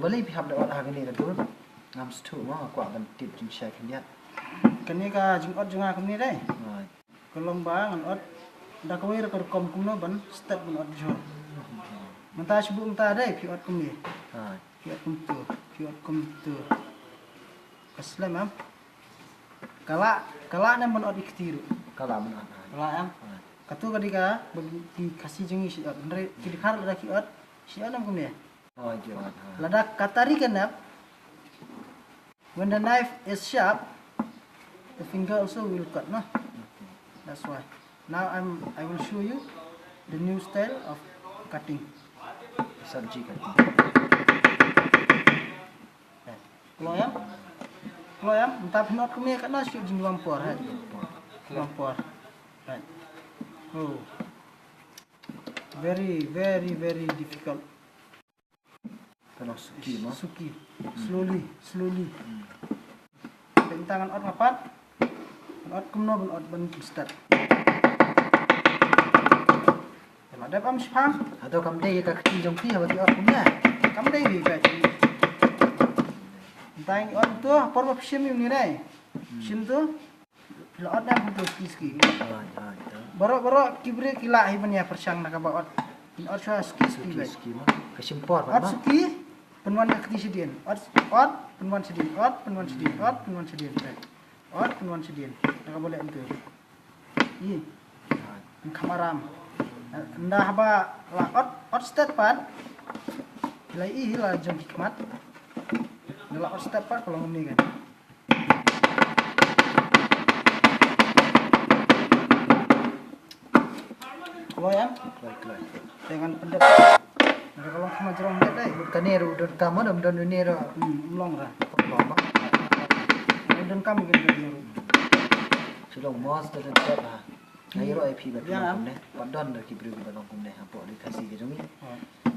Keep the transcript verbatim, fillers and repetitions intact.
Balei phi hap da ot ha kane ka dur? Ngam sngewthuh mo, nga kwah ban tip jingshai khyndiat. Kane ka jingot jong nga kumne dei. Right. Ka long ba ngan ot da kawei ka rukom kumno ban stet ban ot jhur. Mynta shu buh mynta dei phi ot kumne. Right. Phi ot kumtu, phi ot kumtu. Ka slem em. Ka lah, ka lah ne ban ot i kti ruh. Ka lah ban ot. Ka lah em. Right. Katu ka dei kaba ki Khasi jong ngi shu ot. Hynrei ki dkhar lada ki ot, shu ot em kumne. Oh, ki ot. Lada ka tari ka nep, when the knife is sharp, the finger also will cut, no? Okay. That's why. Now I'm, I will show you the new style of cutting. Sabji cutting. Kloi em? Kloi em? Mynta phin ot kumne katno shu jingduwam por, eh? Duwam por. Right. Oh. Very, very, very difficult. Kano suki mo? Suki. Slowly, slowly. Mynta ngan ot nga pat. Ngan ot kumno ban ot ban stet. Ym dei ban shipang. Hato kam dei ka kti jong phi haba phi ot kumne? Kam dei ri ka. Mynta ngan ot tu por ba phi shim ïa une dei. Shim tu. Phi la ot dang kumtu suki suki. Baroh baroh ki briew ki lah hi ban ïa pyrshang na kaba ot. Ot shuwa suki suki. Suki suki mo. Ka shim por pat. Ot suki. Pynwan ka kti shadien. Ot, ot, pynwan shadien. Ot, pynwan shadien. Ot, pynwan shadien. Ot, pynwan shadien. Na kaba leh kumtu. Ï. Kham aram. Ynda haba la ot, ot stet pat. La i la jong ki khmat. Ynda la ot stet pat ka long kumne kan. Kloi em? Kloi, kloi. Te ngan pyndep. Ngan ka long kham jrong dei. Kane ruh don kam, don ne ruh. Hmm, long ra. Long ba. Don kam ke dei ruh. Shi long mos te don tep ha. Ngai ruh ai phi ba phi long kumne. Pat don da ki briew ba long kumne. Hapoh ri Khasi ka jong ngi.